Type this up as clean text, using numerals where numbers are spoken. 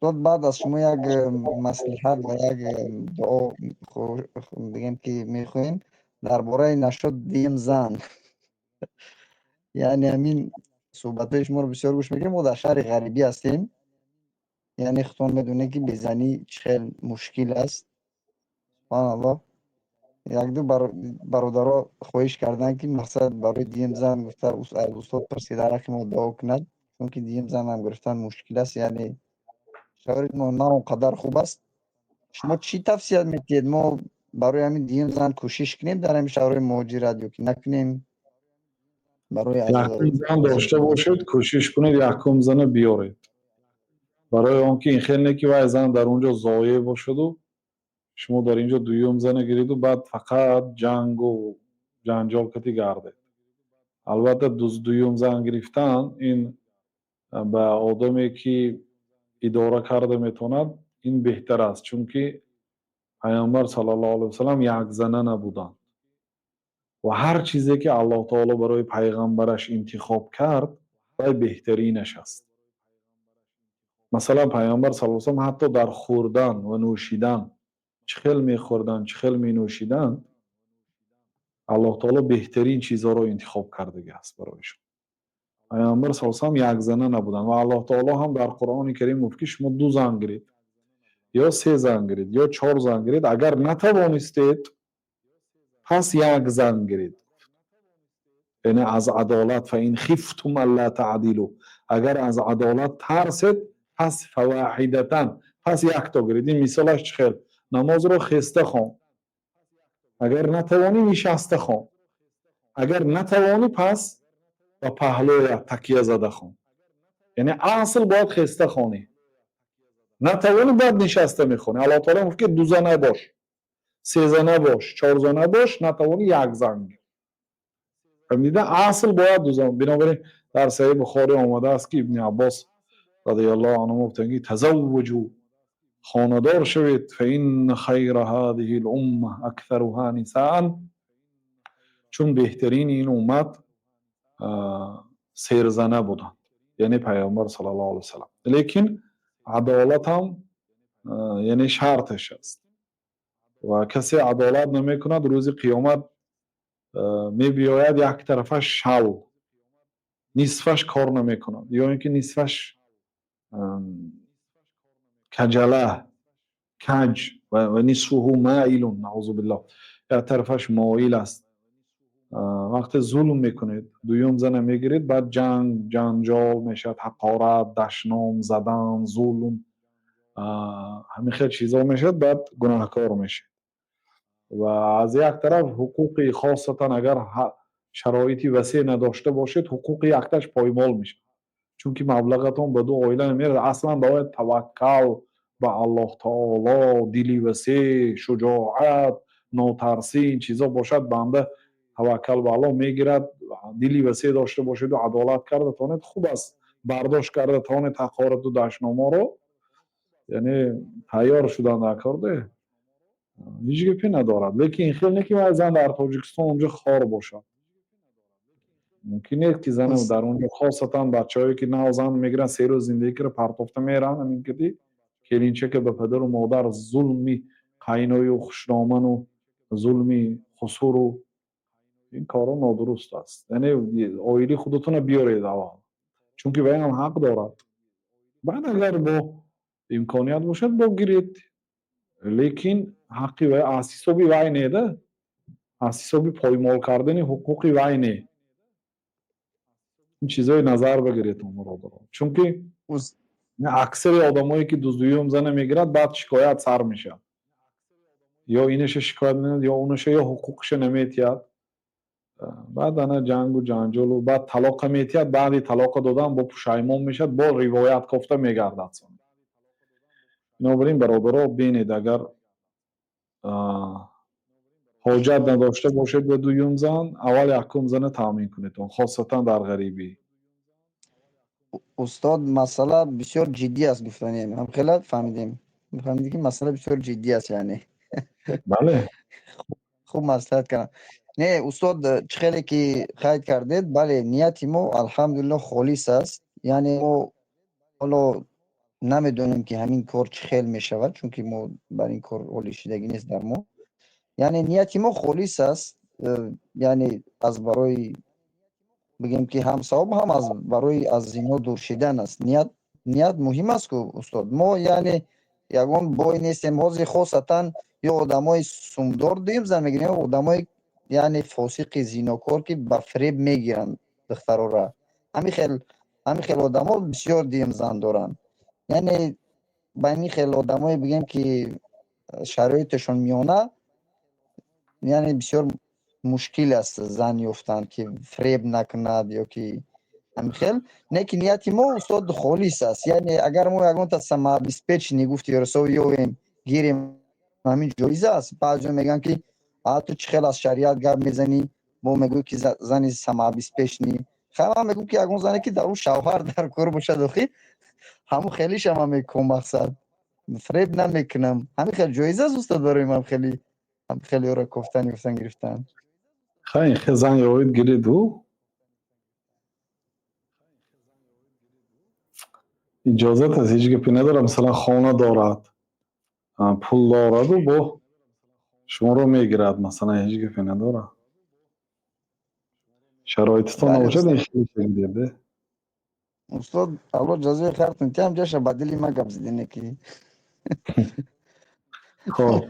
Устод, баъд аз шумо як маслиҳат ва як дуо бигем, ки мехоҳем дар бораи нашуд дуюм зан. Яъне ҳамин суҳбатҳои шуморо бисёр гӯш мекунем. Мо дар шаҳри ғарибӣ ҳастем, яъне худтон медонед, ки безанӣ чӣ хел мушкил аст. Субҳаналлоҳ, якду бародаро хоҳиш карданд, ки мақсад барои дуюм зан гуфта аз устод пурсида, ҳаққи мо дуо кунад, чунки дуюм занам гирифтан мушкил аст, яъне шароити мо на он қадар хуб аст. Шумо чӣ тавсия медиҳед? Мо барои ҳамин дуюм зан кӯшиш кунем дар ҳамин шаҳрҳои муҳоҷират ё ки накунем? Барои Якум зан дошта бошед, кӯшиш кунед, якум зана биёред, барои он ки ин хел не, ки вай зан дар он ҷо зоеъ бошаду шумо дар ин ҷо дуюм зана гириду баъд фақат ҷангу ҷанҷол кати гардед. Албатта, дуюм зан гирифтан ин ба одаме, ки идора карда метавонад, ин беҳтар аст, чунки Паёмбар саллаллоҳу алайҳи васалам якзана набуданд ва ҳар чизе ки Аллоҳ таоло барои пайғамбараш интихоб кард, вай беҳтаринаш аст. Масалан, Пайғамбар саллаллоҳу алайҳи васаллам ҳатто дар хӯрдан ва нӯшидан, чӣ хел мехӯрданд, чӣ хел менӯшиданд, Аллоҳ таоло беҳтарин чизҳоро интихоб кардагиаст барояшон. Пайғамбар саллаллоҳу алайҳи васаллам якзана набуданд ва Аллоҳ таоло ҳам дар Қуръони Карим гуфт, ки шумо ду зан гиред ё се зан гиред ё чор зан гиред, агар натавонистед, пас як зан гиред. Яъне аз адолат, فإن خفتم ألا تعدلوا, агар аз адолат тарсед, пас فواحدة, пас якто гиред. Ин мисолаш чӣ хел? Намозро хеста хон, агар натавонӣ, нишаста хон, агар натавонӣ, пас ба паҳлӯя такя зада хон. Яъне асл бояд хеста хонӣ, натавонӣ, бояд нишаста мехонӣ. Аллоҳ таоло гуфт, ки дузана бош, сезана бош, чорзана бош, натавонӣ, як зан гир. Фаҳмида? Асл бояд дузан. Бинобар ин дар Саҳиҳи Бухорӣ омадааст, ки Ибни Аббос радиаллоҳу анҳу гуфтанд, ки تزوجوا, хонадор шавед, فإن خير هذه الأمة أكثرها نساء, чун беҳтарини ин уммат серзана буданд, яъне Пайғамбар саллаллоҳу алайҳи васаллам. Лекин адолатам яъне шарташ аст ва касе адолат намекунад, рӯзи қиёмат мебиёяд, як тарафаш шал, нисфаш кор намекунад ё ин ки нисфаш каҷала, каҷ, ونصفه مائل, نعوذ بالله, як тарафаш моил аст. Вақте зулм мекунед, дуюм зана мегиред, баъд ҷанг, ҷанҷол мешавад, ҳақорат, дашном задан, зулм, ҳамин хел чизҳо мешавад, баъд гунаҳкор мешавед. Ва аз як тараф ҳуқуқи, хосатан агар шароити васеъ надошта бошед, ҳуқуқи якташ поймол мешавад, чунки маблағатон ба ду оила намерасад. Аслан бояд таваккал ба Аллоҳ таоло, дили васеъ, шуҷоат, нотарсӣ, ин чизҳо бошад, банда таваккал ба Аллоҳ мегирад. Дили васеъ дошта бошеду адолат карда тавонед, хуб аст, бардошт карда тавонед ҳақорату дашноморо, яъне тайёр шудан дар корде, ҳеҷ гапе надорад. Лекин ин хел не, ки вай зан дар Тоҷикистон онҷо хор бошад. Мумкин нест, ки зана дар онҷо, хосатан бачаҳое, ки нав зан мегиранд, 3 рӯз зиндагӣ кара, партофта мераванд. Ҳамин кади келинчака ба падару модар зулми қайною хушдоману зулми хусуру, ин корҳо нодуруст аст. Яъне оилаи худатонро биёред аввал, чунки вай ҳам ҳақ дорад. Баъд агар бо имконият бошад, бо гиред, лекин ҳаққи вай аз ҳисоби вай не да, аз ҳисоби поймол кардани ҳуқуқи вай не. Ин чизҳои назар багиред, бародарон, чунки аксари одамое, ки дуюм зана мегирад, баъд шикоят сар мешавад: ё инаша шикоят менад, ё унаша, ё ҳуқуқша наметиҳад. Баъд ана ҷангу ҷанҷолу, баъд талоқа метиҳад, баъди талоқа додан бо пушаймон мешавад, бо ривоят кофта мегардад. Бинобар ин, бародаро, бинед, агар ҳоҷат надошта бошед ба дуюм зан, аввал якум зана таъмин кунед, хосатан дар ғарибӣ. Устод, масъала бисёр ҷиддӣ аст, гуфтанем. Ҳам хела фаҳмидем, фаҳмидем, ки масъала бисёр ҷиддӣ аст, яъне. Бале. Хуб маслиҳат кардам. Не, устод, чӣ хеле ки қайд кардед, бале, нияти мо, алҳамдулилло, холис аст. Яъне мо ҳоло Намедонем, ки ҳамин кор чӣ хел мешавад, чунки мо бар ин кор олишидагӣ нест дар мо. Яъне нияти мо холис аст, яъне аз барои, бигем, ки ҳам савоб, ҳам аз барои аз зино дур шидан аст. Ният муҳим аст ку, устод. Мо яъне ягон бой нестем. Ҳозир хосатан ё одамои сумдор дуюм зан мегирем, ё одамои яъне фосиқи зинокор, ки ба фиреб мегиранд духтарора. Ҳамин хел одамо бисёр дуюм зан доранд. Яъне ба ин хел одамое, бигем, ки шароиташон миёна, яъне бисёр мушкил аст зан ёфтан, ки фиреб накунад ё ки ҳамин хел. Не ки нияти мо, устод, холис аст. Яъне агар мо ягонта самообеспеченный, гуфти расо, ёвем, гирем, ҳамин ҷоиз аст? Баъзео мегӯянд, ки а ту чӣ хел аз шариат гап мезанӣ, мо мегӯӣ, ки зани самообеспеченный. Хай, ман мегӯм, ки ягон зане, ки дар ӯ шавҳар дар кор бошад, охи ҳамун хелишам ман мекунам, мақсад, фиреб намекунам. Ҳамин хел ҷоиз аст, устод, барои ман хели хелиёро кофтан, ёфтан, гирифтан? Хай, хел зан ёвид, гириду иҷозат аст, ҳеҷ гапе надорад. Масалан, хона дорад, пул дораду бо шуморо мегирад, масалан, ҳеҷ гапе надорад. Шароититон набошад, ин хеле гиред. Устод, Алло ҷазои хайртон тиҳам, ҷаша ба дили ман гап задине ки. Хоб.